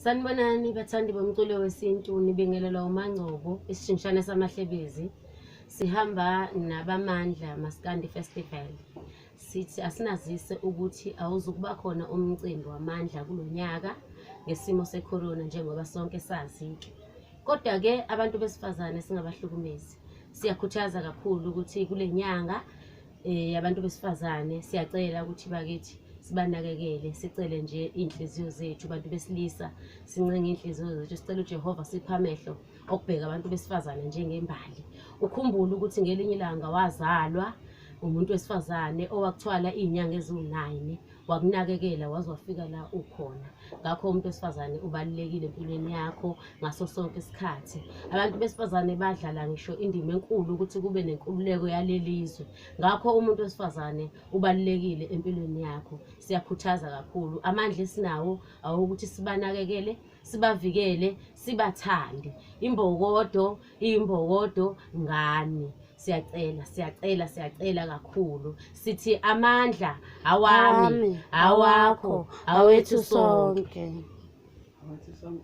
Sanibonani bathandi bomculo wesintu, nibingelelwa uMangcobo, isishingishane samahlebezi. Sihamba nabaMandla Maskandi Festival. Sithi asinazise ukuthi awuzukuba khona umcimbi wamandla kulo nyaka ngesimo sekhorona njengoba sonke sazi-ke. Kodwa-ke abantu besifazane singabahlukumezi. Siyakhuthaza kakhulu ukuthi kule nyanga abantu besifazane siyacela ukuthi bakithi sibanakekele, sicele nje iy'nhliziyo zethu bantu besilisa, sincenge iy'nhliziyo zethu, sicele uJehova siphe amehlo okubheka abantu besifazane njengembali. Ukhumbule ukuthi ngelinye ilanga wazalwa umuntu wesifazane owakuthwala iy'nyanga eziwu-9 wakunakekela waze wafika la ukhona. Ngakho umuntu wesifazane ubalulekile empilweni yakho ngaso sonke isikhathi. Abantu besifazane badlala ngisho indima enkulu ukuthi kube nenkululeko yaleli zwe. Ngakho umuntu wesifazane ubalulekile empilweni yakho. Siyakhuthaza kakhulu. Amandla esinawo awokuthi sibanakekele, sibavikele, sibathande. Imbokodo iyimbokodo ngani. Siyacela, siyacela, siyacela kakhulu. Sithi amandla awami, awakho, awethu sonke. Awethu sonke.